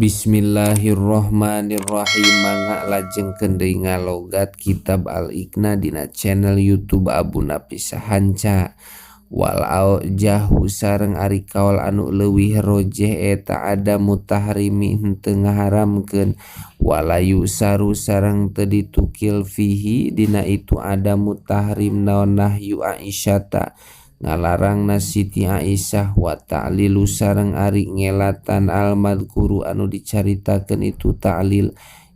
Bismillahirrahmanirrahim. Mangga lajengkeun deui ngalogat kitab Al-Iqna dina channel YouTube Abu Napis Hanca. Wal aujahu sareng ari kaol anu leuwih rojeh eta adamu tahrimi henteu ngaharamkeun, wala yusaru sareng teu ditukil fihi dina itu adamu tahrim naon nahyu Aisyata ngalarangna Siti Aisyah, wa ta'lilu sareng ari ngelatan al-madhkuru anu dicaritakeun itu ta'lil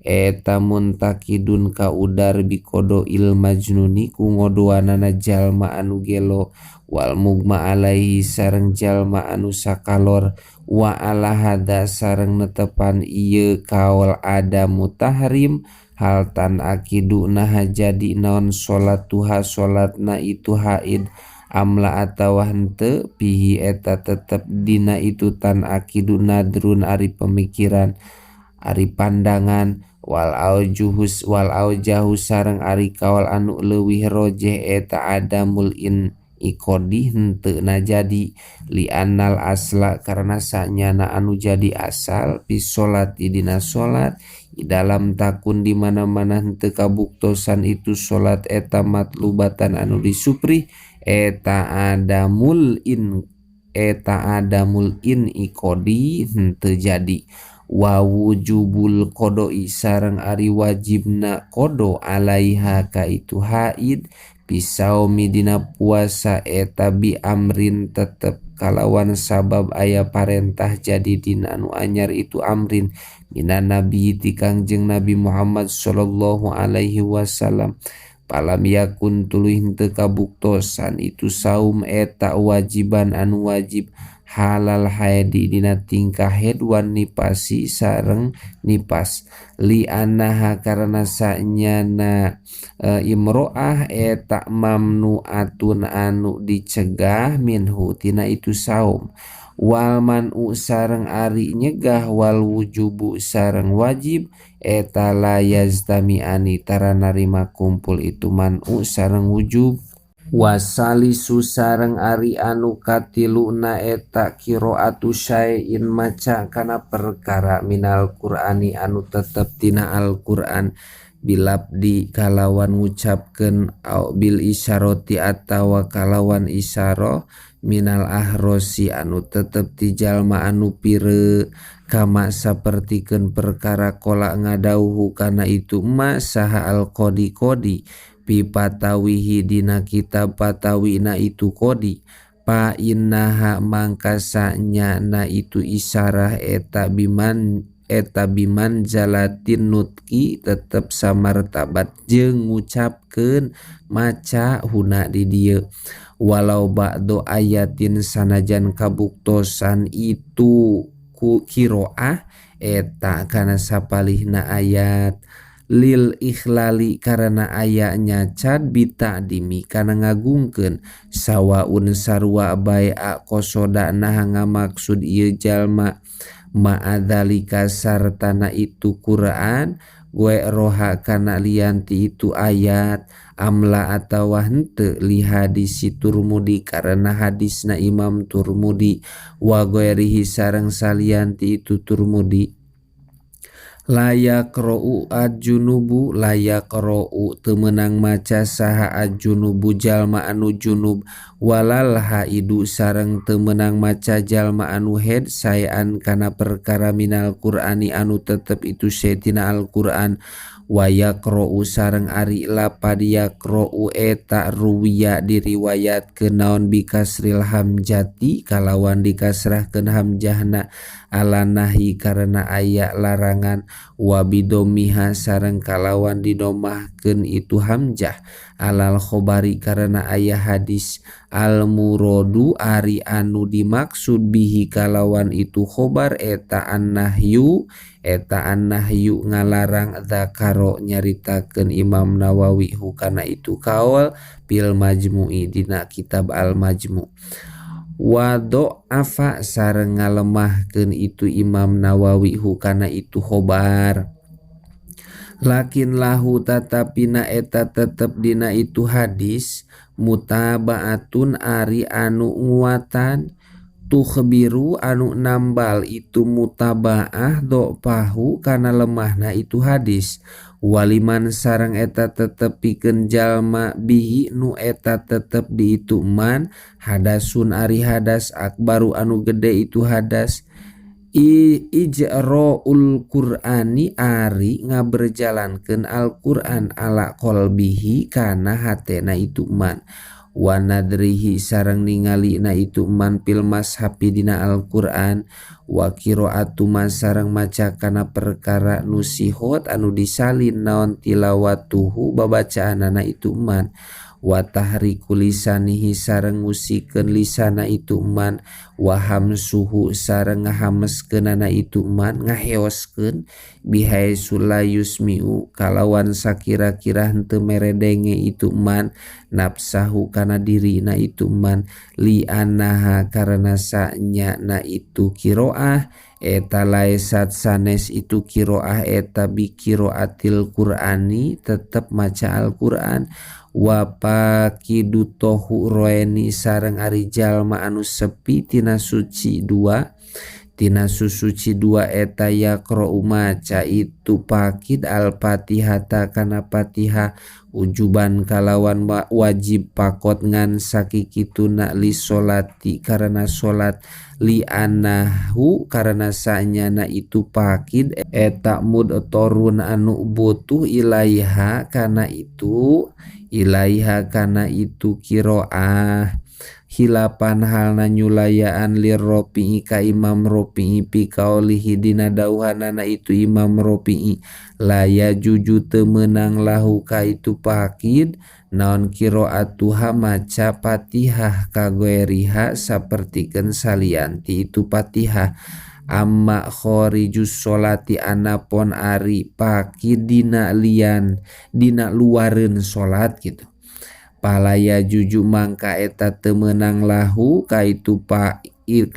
eta muntakidun kaudar biqodoil majnuni ku ngodoanana jalma anu gelo, wal mugma alaihi sareng jalma anu sakalor, wa ala hadza sareng netepan ieu kaol adamu tahrim hal tan akidu naha jadi naon salatuha salatna itu haid amla atawa henteu, pihi eta tetep dina itu tan akidu nadrun ari pemikiran ari pandangan, wal aujuhus wal aujahu sareng ari kaol anu leuwih rojeh eta adamul in iqodi henteu na jadi, li annal asla karena sanyana anu jadi asal fi sholati dina salat dalam takun di mana-mana henteu kabuktosan itu salat eta matlubatan anu disuprih eta adamul in iqodi henteu jadi, wa wujubul qodoi sareng ari wajibna qodo alaiha ka itu haid pisaumi dina puasa eta bi amrin tetep kalawan sabab aya parentah jadi dina anu anyar itu amrin minan nabi ti Kangjeng Nabi Muhammad sallallahu alaihi wasallam. Palam yakun tuluy henteu kabuktosan itu saum eta wajiban anu wajib halal haidi dina tingkah haid wan nipasi sareng nipas, li annaha karena sanyana imro'ah eta mamnuatun anu dicegah minhu tina itu saum, wal man'u sareng ari nyegah wal wujubu sareng wajib eta la yaztami'ani tara narima kumpul itu man'u sareng wujub. Wasalisu sareng ari anu katiluna eta qiraatu syai'in maca kana perkara minal Qur'ani anu tetep tina Al-Qur'an bilabdi kalawan ngucapkeun au bil isyarati atawa kalawan isyarah minal ahrosi anu tetep ti jalma anu pire kama sapertikeun perkara qala ngadauhu kana itu ma saha al-qadi qadi pi patawihi dina kitab patawina itu qadi pa innaha mangka sanyana itu isyarah eta biman jalatin nutki tetep samartabat jeung ngucapkeun maca huna di dieu walau ba'do ayatin sanajan kabuktosan itu ku kiroah eta kana sapalihna ayat lil ikhlali karena aya nyacad bita'dimi kana ngagungkeun sawaun sarua bae qasoda naha ngamaksud ieu jalma ma'adzalika sartana itu Quran gue roha kana lianti itu ayat amla atawa henteu li hadis Turmudi karena hadisna Imam Turmudi wa ghairihi sareng salianti itu Turmudi. Layak ro'u ad-junubu layak ro'u teu meunang maca saha ad-junubu jalma anu junub walal haidu sareng teu meunang maca jalma anu haid saean kana perkara minal Qur'ani anu tetep itu setina Al-Qur'an wa yaqra'u sareng ari lapad yaqra'u eta ruwiya diriwayatkeun naon bikasril hamzati kalawan dikasrahkeun hamzahna ala nahi karena aya larangan wa bidomiha sareng kalawan didomahkeun itu hamzah alal khobari karena aya hadis al muradu ari anu dimaksud bihi kalawan itu khobar eta annahyu ngalarang zakaro nyaritakeun Imam Nawawi hukana itu kaol fil majmu'i dina kitab al majmu' wa dha'afa sareng ngalemahkeun itu Imam Nawawi hukana itu khobar lakin lahu tatapina eta tetep dina itu hadis mutabaatun ari anu nguatan Tukhbiru anu nambal itu mutabaah do'pahu kana lemahna itu hadis. Waliman sareng eta tetep pikeun jalma bihi nu eta tetep di itu man hadasun ari hadas akbaru anu gede itu hadas. Ijra'ul Qur'ani ari ngaberjalankeun Al-Qur'an ala qalbihi kana hatena itu man. Wa nadrihi sareng ningali na itu man fil mashafi dina Al-Qur'an. Wa qira'atu ma sareng maca kana perkara nusihot anu disalin naon tilawatuhu babacaanana itu man. Wa tahriku lisanihi sareng ngusikeun lisana itu man. Wa hamsuhu sareng ngahameskeunana itu man ngaheoskeun bihaitsu la yusmi'u kalawan sakira-kira henteu meredenge itu man nafsahu kana dirina itu man. Li annaha karena sanyana itu qiraah eta laesat sanes itu qiraah eta bi qiraatil Qur'ani tetep maca Al-Qur'an. Wa paqidu tohuroeni sareng ari jalma anu sepi tina suci dua tina susuci dua eta yaqra'u maca itu pakid al-Fatihata kana Fatihah ujuban kalawan wajib pakot ngan sakikituna li sholati karena salat li anahu karena sanyana itu pakid eta mudtorun anu butuh ilaiha kana itu ilaiha kana itu qiraah hilapan halna nyulayaan lirrofi'i ka Imam Rofi'i fi kaulihi dina dauhanana itu Imam Rofi'i laya juju teu meunang lahu ka itu pakid naon qiraatuha maca Fatihah kagoeriha sapertikeun salianti itu Fatihah. Amma khorijus sholati anapon ari pakid dina lian dina luareun salat gitu. Palaya juju mangka eta teu meunang lahu ka itu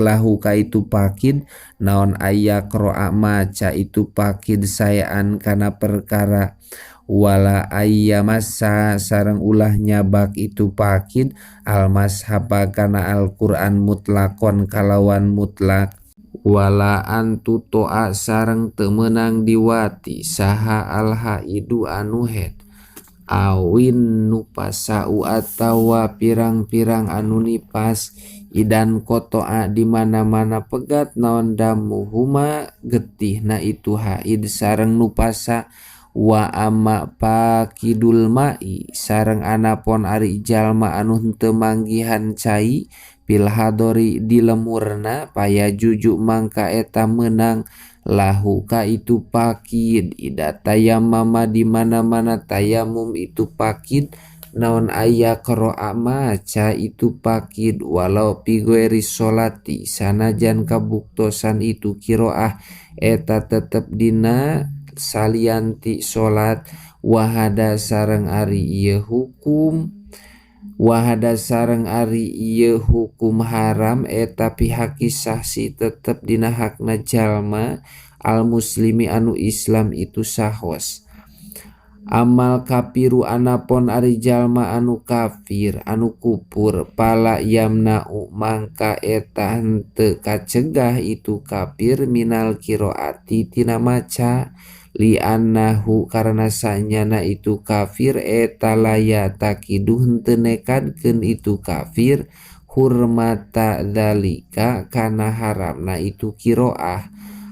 lahu ka itu pakid naon aya qira'a maca itu pakid saean kana perkara wala ayya masa sareng ulah nyabak itu pakid almashaba kana Al-Qur'an mutlakon kalawan mutlak wala antu toa sareng teu meunang diwati saha alhaidu anu haid awin nupasau atawa pirang-pirang anu nipas idan kotoa di mana-mana pegat naon damuhuma getihna itu haid sareng nupasa. Wa amma pakidul mai sareng anapon ari jalma anu henteu manggihan cai pil hadori di lemurna paya juju mangka eta meunang lahu ka itu pakid ida tayammama di mana-mana tayamum itu pakid naon aya qira'a maca itu pakid walau fi ghairi sholati sanajan kabuktosan itu qiraah eta tetep dina salianti salat. Wahada sareng ari ieu hukum wahada sareng ari ieu hukum haram eta pihak sahsi tetep dina hakna jalma al muslimi anu Islam itu sahos. Amal kafiru anapon ari jalma anu kafir anu kupur pala yamna'u mangka eta henteu kacegah itu kafir minal qiraati tina maca li annahu karena sanyana itu kafir eta laya takidu henteu nekadkeun itu kafir hurmata dzalika kana haramna itu qiraah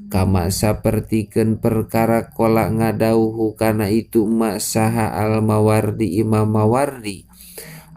kama sapertikeun perkara kola ngadauhu kana itu ma saha al Mawardi Imam Mawardi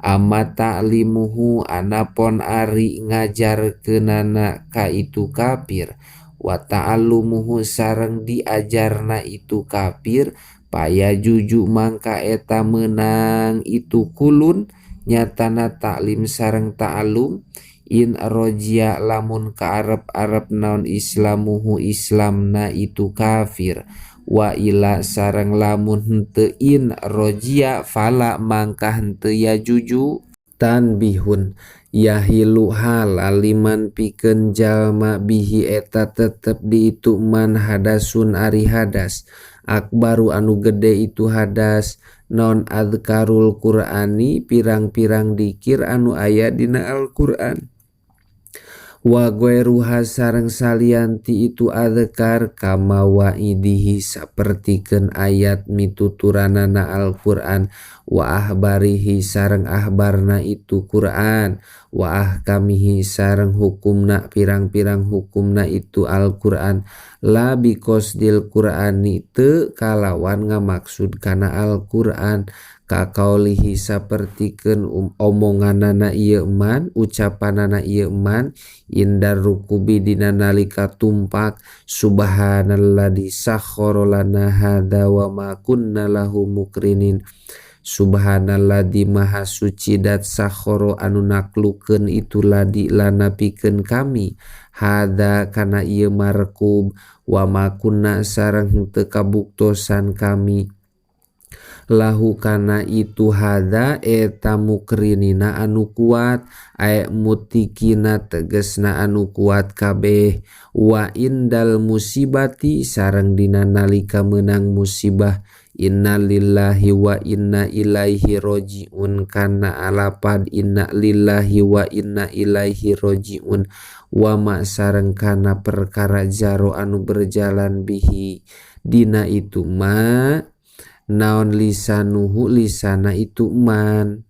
amma ta'limuhu anapon ari ngajarkeunana ka itu kafir wa ta'allumuhu sareng diajarna itu kafir paya juju mangka eta meunang itu kulun nyatana taklim sareng ta'allum in rojia lamun kaarep-arep naon islamuhu islamna itu kafir wa ila sareng lamun henteu in rojia fala mangka henteu ya juju. Tanbihun yahilu halal liman pikeun jalma bihi eta tetep di itu man hadasun ari hadas akbaru anu gede itu hadas non adkarul Qur'ani pirang-pirang dikir anu aya dina Al-Qur'an. Wa ghairuha sareng salianti itu adzkar kama wa'idihi sapertikeun ayat mituturanana Al-Qur'an wa ahbarihi sareng ahbarna itu Qur'an wa ahkamihi sareng hukumna pirang-pirang hukumna itu Al-Qur'an la biqasdil Qur'ani teu kalawan ngamaksud kana Al-Qur'an kakaulihi sapertikeun omonganana ieu man ucapanana ieu man indar rukubi dina nalika tumpak subhanalladzi sakhkhara lana hadza wa ma kunna lahu muqrinin subhanalladzi maha suci dat sakhkhara anu naklukeun itu ladi lana pikeun kami hadza kana ieu markub wa ma kunna sareng henteu kabuktosan kami lahu kana itu hadza eta mukrinina anu kuat ae mutikina tegesna anu kuat kabeh wa indal musibati sareng dina nalika meunang musibah innalillahi wa inna ilaihi rajiun kana alapad inna lillahi wa inna ilaihi rajiun wa ma sareng kana perkara jaro anu berjalan bihi dina itu ma naon lisanuhu lisana itu man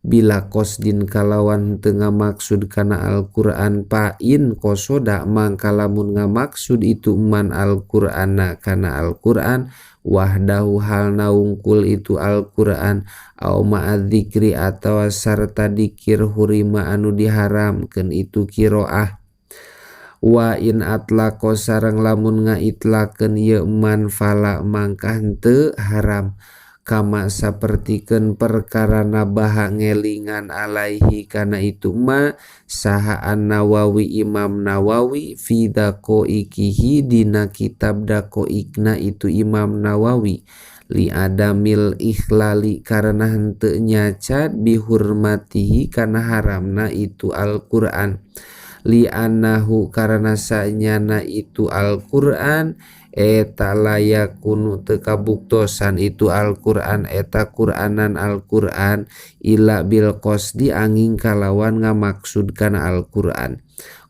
bila qasdin kalawan teu ngamaksud kana Al-Qur'an pain qasoda mangka lamun ngamaksud itu man Al-Qur'ana kana Al-Qur'an wahdahu halna wungkul itu Al-Qur'an au ma'adzikri atawa sarta dikir hurima anu diharamkeun itu qiraah wa in atlaqa sareng lamun ngaitlakeun ieu man fala mangka henteu haram kama sapertikeun perkara nabaha ngelingan alaihi kana itu ma saha An-Nawawi Imam Nawawi fi daqaiqihi dina kitab daqaiqna itu Imam Nawawi li adamil ikhlali karena henteu nyacat bihurmatihi kana haramna itu Al-Qur'an li annahu karena sanyana itu Al-Qur'an eta layakunu teu kabuktosan itu Al-Qur'an eta Qur'anan Al-Qur'an illa bil qasdi angin kalawan ngamaksud kana Al-Qur'an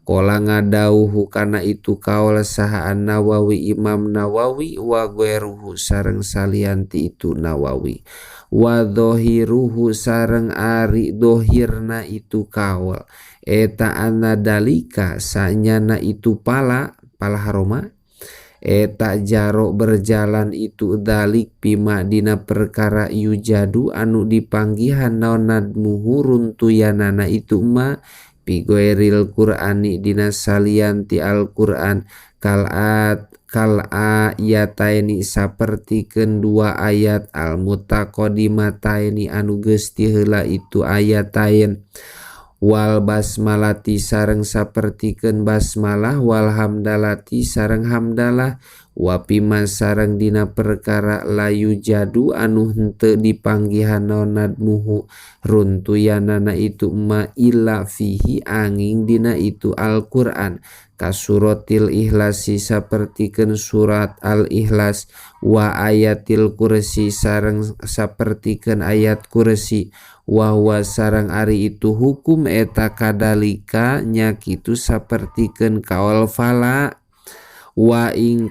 qala ngadauhu kana itu kaul saha An-Nawawi Imam Nawawi wa ghairuhu sareng salianti itu Nawawi wa dhahiruhu sareng ari dohirna itu kaul eta anna dalika sanyana itu pala pala haroma eta jaro berjalan itu dalik pima dina perkara yujadu anu dipanggihan naon nadmuhu runtuyanana itu ma pigoeril Qur'ani dina salianti Al-Qur'an kal'at kal ayataini sapertikeun dua ayat al mutaqaddimataini anu geus ti heula itu ayatain wal basmalati sareng sapertikeun basmalah wal hamdalati sareng hamdalah wa pima sareng dina perkara layu jadu anu henteu dipanggihan naon nadmuhu runtuyanana itu ma illa fihi angin dina itu Al-Qur'an kasuratil ikhlasi sapertikeun surat Al-Ikhlas wa ayatil kursi sareng sapertikeun ayat kursi wa huwa sareng ari itu hukum eta kadalika nya kitu sapertikeun kaol fala wa ing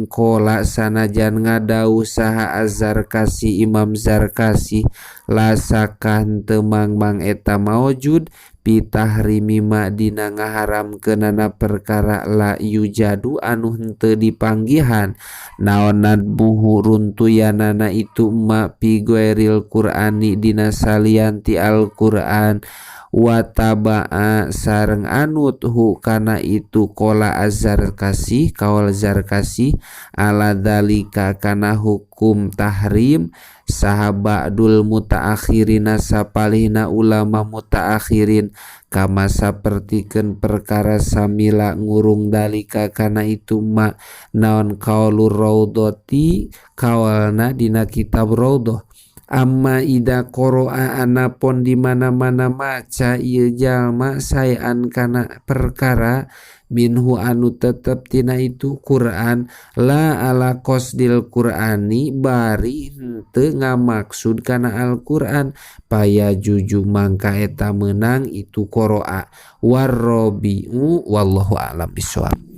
qola sanajan ngadau saha Az-Zarkasi Imam Zarkasi la sakah teu mangmang eta maujud pitahrimi ma dina ngaharamkeunana perkara la yujadu anu henteu dipanggihan naon nadmuhu runtuyanana itu ma pi ghairil Qur'ani dina salianti Al-Qur'an wa taba'a sareng anut hu kana itu qola Az-Zarkasi kaul Zarkasi ala dalika kana hukum tahrim saha ba'dul mutaakhirina sapalihna ulama mutaakhirin kama sapertikeun perkara samila ngurung dalika kana itu ma naon qaulur raudhati kaulna dina kitab raudhah amma ida qoro'a anapon di mana-mana maca ieu jalma saean kana perkara Minhu anu tetep tina itu Quran, la ala qasdil Qurani bari henteu ngamaksud kana Al-Qur'an, paya juju mangka eta meunang itu qoroa. Warrobi'u wallahu a'lam bissawab.